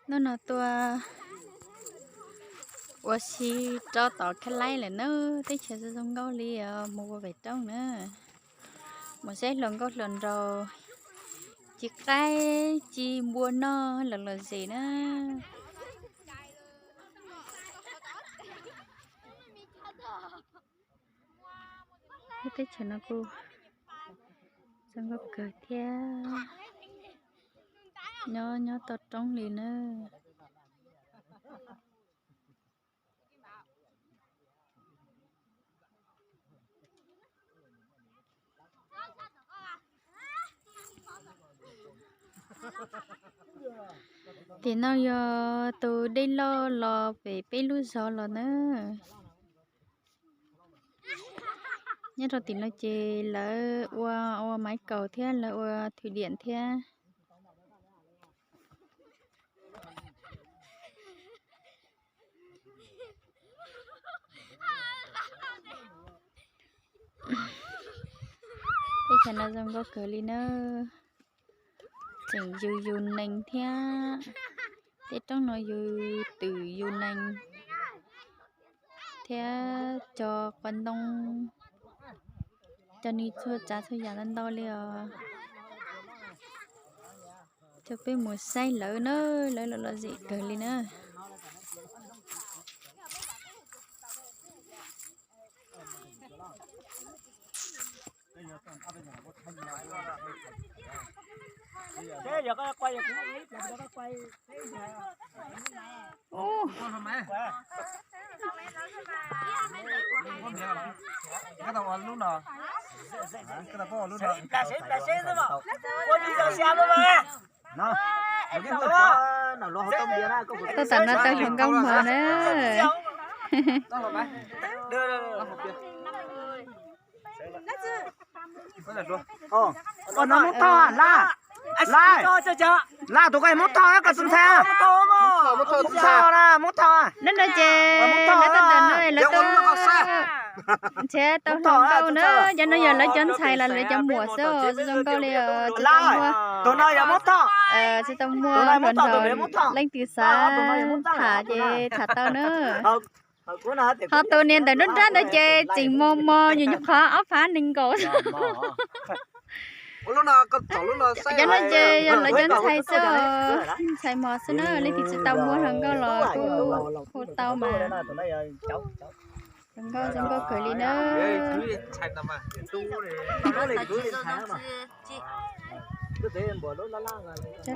Hnub no tuaj ua si rau tom Kha Laib lawm na, teb chaws zoo zoo nkauj li os, mus ua pem roob na. Mus saib hluas nkauj hluas nraug ci qaib ci npua noj lom lom zem na. Lub teb chaws no kuj zoo nkauj kawg thiab, nyob nyob toj roob li na. Tim no yog tus dej loj los pem peb lub zos los na. Nyob rau tim no ces lawv ua, ua maiv kaus thiab lawv ua thwm diam thiab. Teb chaws no zoo nkauj kawg li na. Tseem yug yug nees thiab. Tej roob no yug twm yug nees thiab cog quav ntoo, cog nws txhua tsav txhua yam ntau ntau li os. Coj peb mus saib lawv na, lawv lom lom zem kawg li na. Tuaj tam no tau hluas nkauj hmo na. Koj no Hmoob Thoj, Laj, Laj, Laj, tus koj Hmoob Thoj koj tus ntxhais. Hmoob Thoj na, Hmoob Thoj. Hnub no ces lawv tuaj ntawm no lawv tuaj, nrhiav tau hluas nkauj na, cov no yog lawv cov ntxhais los lawv cov muam xwb, zoo nkauj li os, tsis tau muaj, tsis tau muaj hluas nraug leej twg xav tham ces tham tau na. Ho tus niag ntawm nruab nrab ntawd ces tseem mos mos nyuam nyuam qhuav ob phav nees nkaum. Cov no ces yog lawv cov ntxhais xwb, ntxhais mos xwb na, leej twg tsis tau muaj hluas nkauj los kuj hu tau mas. Hluas nkauj zoo nkauj kawg li na. Cov hluas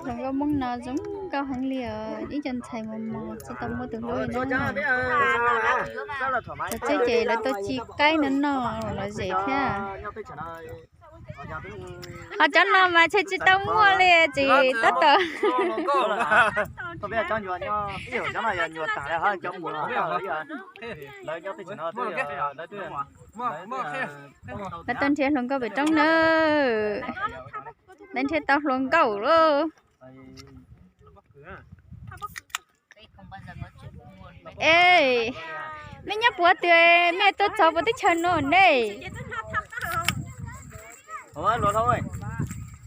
nkauj Hmoob no zoo nkauj heev li os, ib co ntxhais mos mos tsis tau muaj tus hlub li na. Cov tsheb ces lawv tuaj ci qaib no noj lom zem thiab. Ho cov no mas tsheb tsis tau muaj li, tsis tab tom. Lawv tuaj nrhiav hluas nkauj pem roob na. Lawv nrhiav tau hluas nkauj lauj. Ej, mej nyob puas twg mej tuaj txog puas teb chaws no ne?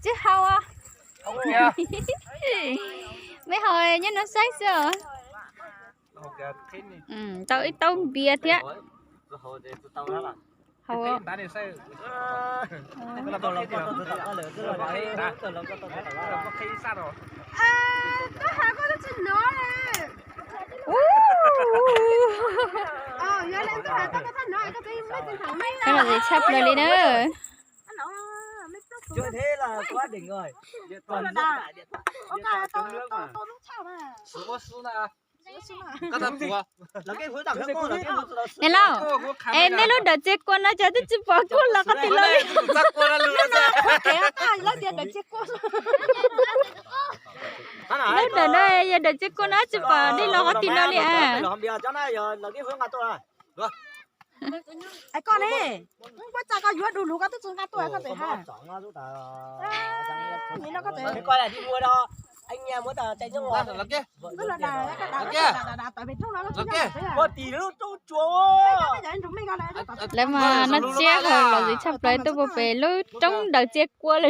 Tsis haus. Mej haus nyob no saib xwb os. Tau ib taub npias thiab. Haus. Koj lom zem tshaj plaws li na. Niam laus, es nej lub dawm txiav kua no cas twb tsis pom kuj los qhov twg los li. Lub dawm no yog dawm txiav kua no tsis pom nej los qhov twg los li as. Koj ne, koj tsa koj yuav du lug koj twb tsis nqa tuaj koj pem ha. Lawv mas noj tsiab haus lom zem tshaj plaws tuaj puag pem lub roob dawm txiav kua li.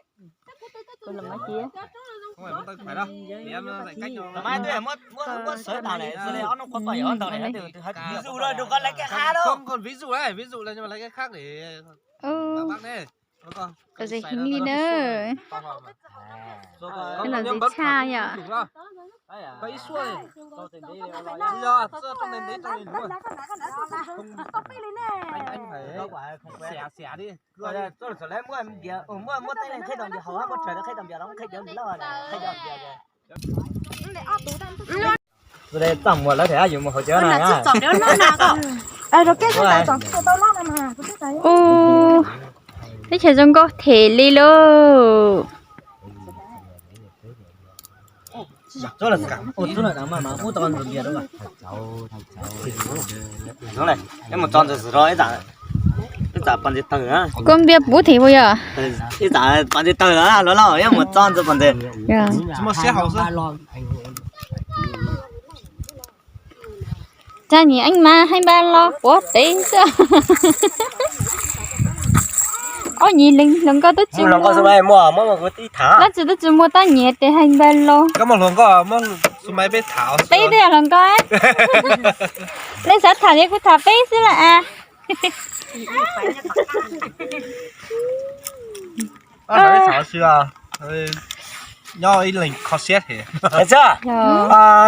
Tus los mas cia. Không phải con tao phải đâu. Để em giải cách cho. Mai tôi muab, muab, muab sới tao này, rồi đây ông nó có phải ở tao này, từ từ hai ví dụ rồi, đừng có lấy cái há đâu. Không, còn ví dụ đấy, ví dụ là nhưng mà lấy cái khác để Ừ. Bác này. Có gì hình đi nữa. Cái là gì cha vậy? Có ý xua này. Không, anh, anh phải xẻ, xẻ đi. Txoj muag lawv thiaj yuav mus hauv cawv na. Ub, teb chaws zoo nkauj them li lauj. Koj npias puv them puas yog? Ib tsam pom ntses tawg lawm los lauj, ib mus txog ntses pom ntses. Tsa nyias eej mas heej npa los quav tev xwb. Ob nyias hluas nkauj twb tsis muaj, twb tsis muaj tab nyias tes heej npa los. Peb twb yog hluas nkauj. Nej xav tham li kuv tham peb xwb las as.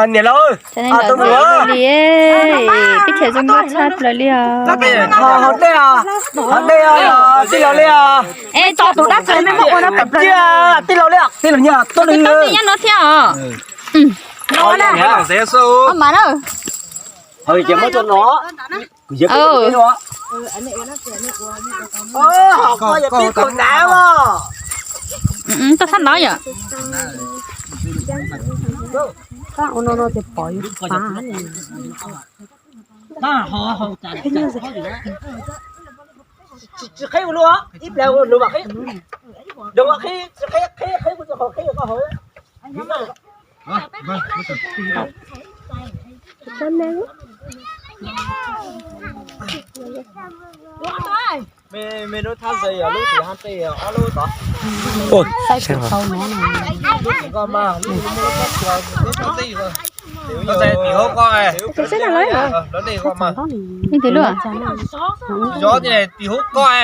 Niam laus, teb chaws zoo nkauj tshaj plaws li os. Haus dej, haus dej, tij laus li os. Tij laus li, tij laus nyiam tuaj li nyob no thiab os. Mas na. Kuv yog kuv no. Koj yog tib kaum nav os. Tau sab ntawd yom. Tsis qhib ua luaj, ib pliag ua luaj mam qhib. Zoo qhib, tsis qhib, qhib, qhib kuv tsis qhov qhib koj hauv. Tim hauv koj. Tim hauv koj. Yog dais os. Tsis muaj.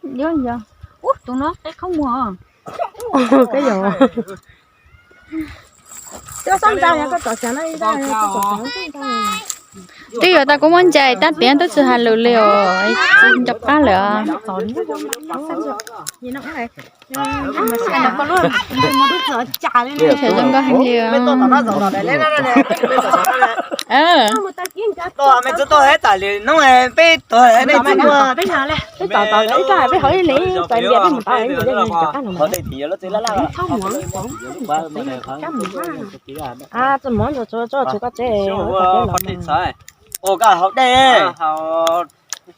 Yog, yog. Ub, tus no qe qhov muag. Twb yuav tau kuv muab ntsais tag tiag twb tsis hais lus li os, tsis nco qab lawm. Teb chaws zoo nkauj heev li os. Ua koj haus dej.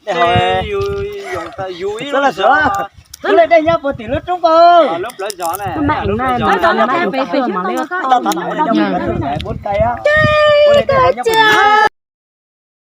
Dej haus. Tus dej nyob puag tim lub roob ko.